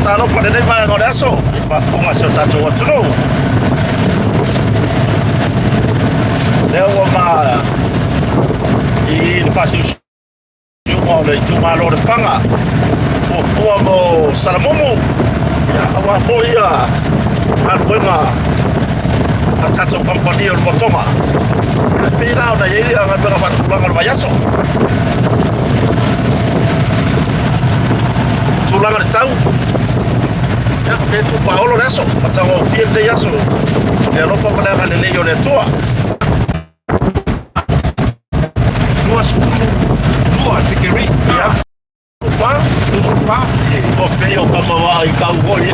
Faatalofa i lenei vaega o le aso i faafofoga a si o tatou atunuu. Lea ua ma i le faasiusiuga o le itumalo o Lefaga, fuafua mo Salamumu, ia, aua foi ia galuega a le tatou kamupani o le Motoga. E pei la ona i ai galuega faatulaga o le vaiaso. Tulaga le tau, ia, pe tupaolo le aso, matagofie lenei aso i le alofa ma le agalelei o le Atua. 22 tikeri. Ia, fa, 24. O pei o kama i kau hoi.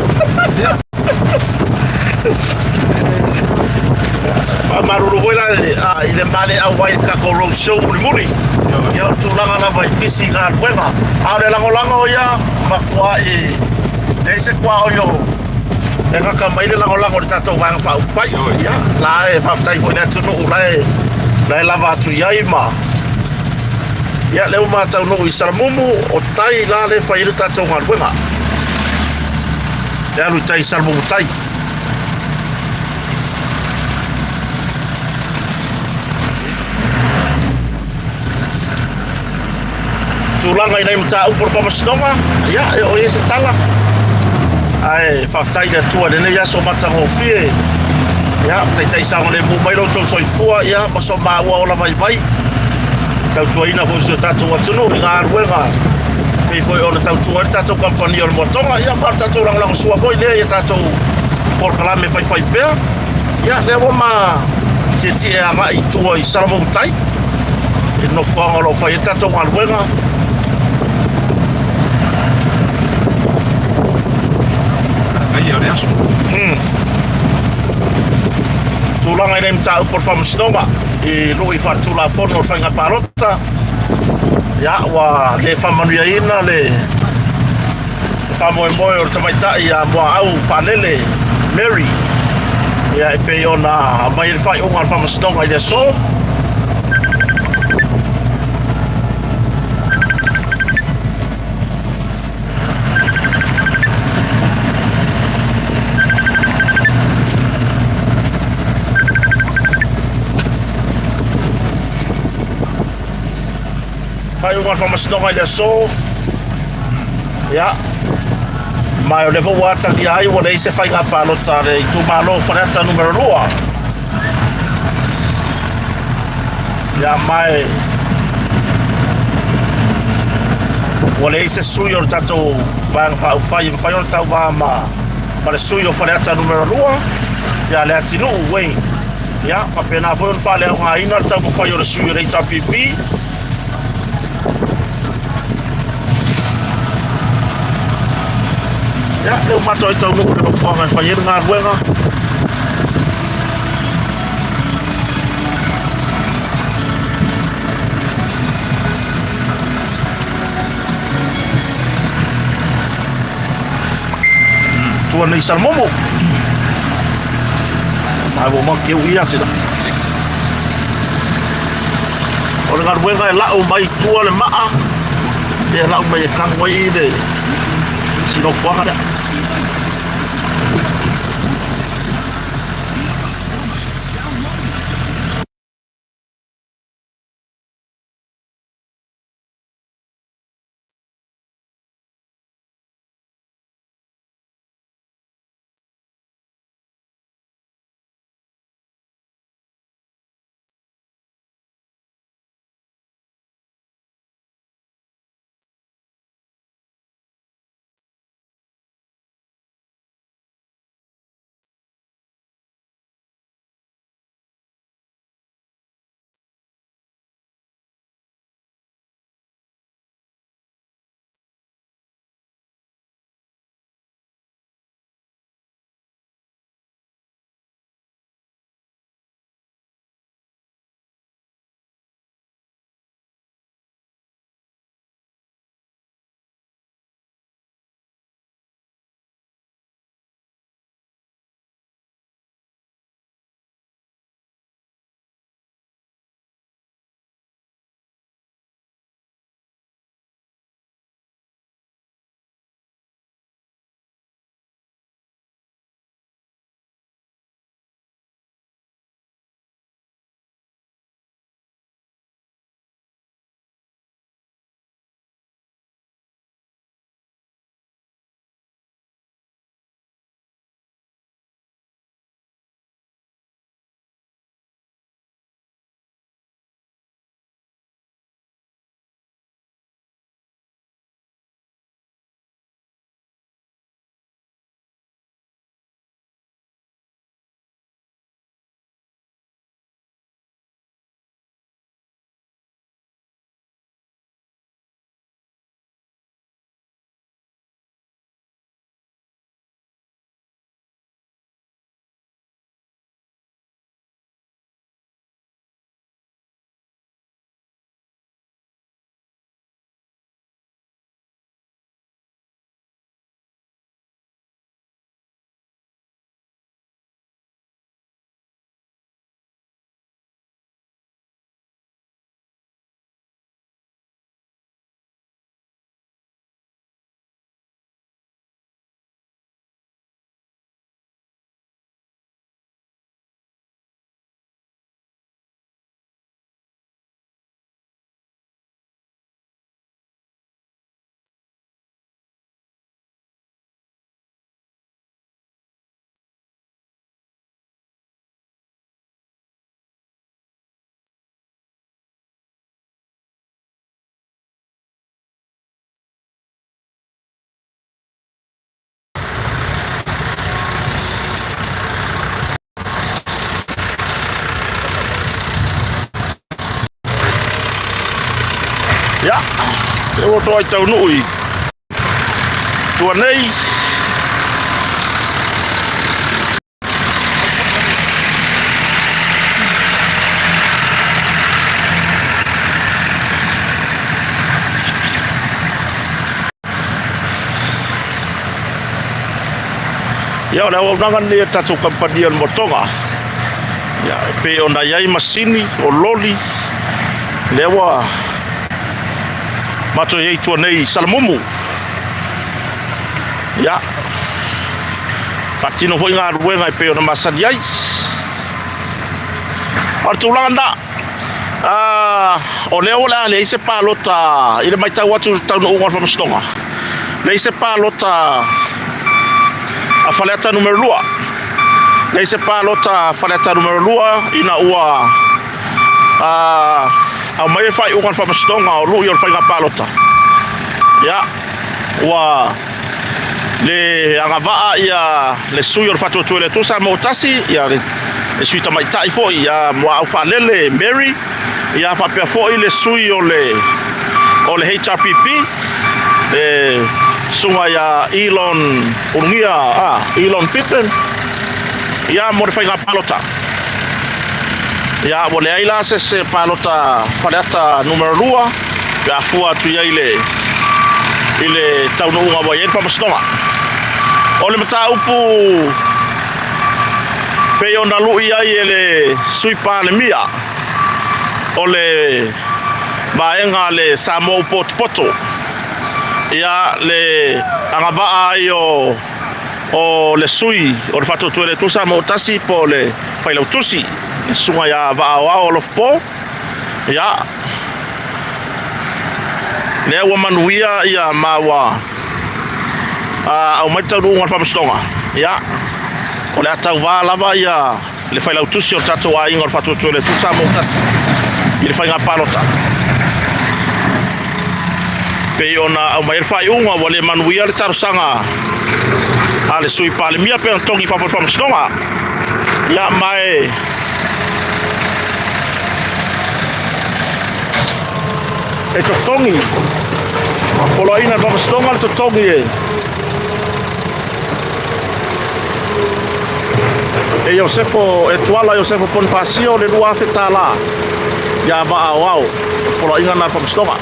Faamalulu foi la i le male auai i le tatou road show mulimuli. Ia, o tulaga lava i pisi galuega. A o le lagolago ia, matuai leai se tuaoi o e gata mai le lagolago i le tatou Vaega Faaupufai. Ia, la e faafetai foi i le atunuu la e lava atu i ai ma ia lea ua mataunuu i Salamumu o tai la le fai ai le tatou galuega. Le alu i tai i Salamumu tai. Tulaga i nai mataupu o le faamasinoga, ia, e oo i ai se tala. Ae faafetai i le Atua i lenei aso matagofie. Ia, taitai saogalemu mai lo outou soifua, ia, ma so maua ola vaivai. Tautuaina foi si o tatou atunuu i galuega pei foi ona tautua ai le tatou kamupani o le Moatoga, ia, ma le tatou lagolagosua foi lea i a tatou polokalame faifai pea. Ia, lea ua ma tietie agai i tua i Salamoutai i le nofoaga o lo o fai ai le tatou galuega. Ai o le aso. Tulaga i le mataupu o le faamasinoga i lui faaletulafono o le faiga palota, ia, ua le faamanuiaina le faamoemoe o le tamaitai ia Muaau Faalele Mary, ia, e pei ona aumai ai le faaiuga a le faamasinoga i le aso. Faaiuga o le faamasinoga i le aso. Ia, ma o lea foi ua atagia ai ua leai se faiga palota a le itumalo o Faleata numera 2. Ia, ma ua leai se sui o le tatou Vaega Faaupufai e mafai ona tauva ma le sui o Faleata numera 2, ia Leatinuu Wayne. Ia, faapena foi ona faaleaogaina le taumafai o le sui o le HRPP. Ia, lea ua matou ai taunuu i le nofoaga e fai ai le galuega. Tua nei Salamumu. Mai ua make u ia sila. O le galuega e lau mai tua le maa, e lau mai e kanu ai i le sinofoaga lea. Ia, lea ua toai taunuu i tua nei. Ia, o le auaunaga lenei a le tatou kamupani o le Motoga. Ia, e pei ona i ai masini, o loli, lea ua matou i ai i tua nei i Salamumu. Ia, faatino foi galuega e pei ona masani ai. O le tulaga lena, o lea o le a leai se palota i le matau atu i le taunuuga o le faamasinoga, leai se palota a Faleata Nu.2, leai se palota a Faleata Nu.2 ina ua aumai le faaiuga a le faamasinoga o lui o le faiga palota. Ia, ua le agavaa ia le sui o le Faatuatua i le Atua Samoa Tasi, ia le sui tamaitai foi ia Muaau Faalele Mary, ia faapea foi le sui o le HRPP, le susuga ia Elon Ulugia, Elon Pippen, ia mo le faiga palota. Ia ua leai la se se palota Faleata numera 2 pe a fua atu i ai i le taunuuga ua i ai le faamasinoga. O le mataupu pei ona lui ai e le Sui Palemia o le vaega a le Samoa ua potopoto, ia le agavaa ai o o le sui o le Faatuatua i le Atua Samoa Tasi po o le Failautusi, le susuga ia Vaaoao Alofapo. Ia, lea ua manuia ia ma ua aumai le taunuuga o le faamasinoga. Ia, o le a tauva lava ia le Failautusi o le tatou aiga o le Faatuatua i le Atua Samoa Tasi i le faiga palota. Pei ona aumai ai le faaiuga ua le manuia le talosaga a le Sui Palemia pei ona totogi i fafo o le Faamasinoga. Ia ma e e totogi poloaiga e le Faamasinoga le totogi e E Iosefo, e Tuala Iosefo Ponifasio le $2,000 ia Vaa Aoao, o le poloaiga lena a le Faamasinoga.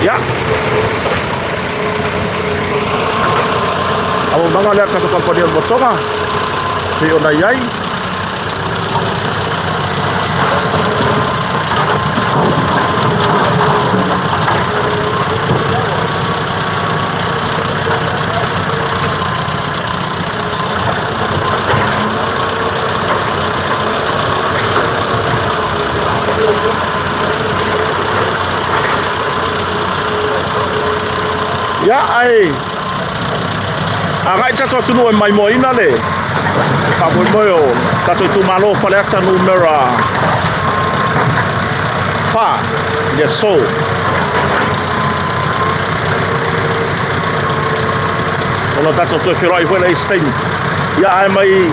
Ia. Auaunaga lea a le tatou kamupani o le Motoga pei ona i ai. Ia, ae agai le tatou atunuu e maimoaina le faamoemoe o tatou itumalo o Faleata numera 4 i le aso. Ona tatou toe feiloai foi lea i se taimi. Ia, ae mai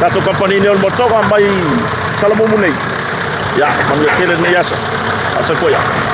tatou kamupani nei o le Motoga mai Salamumu nei. Ia, manuia tele lenei aso. Faasoifua ia.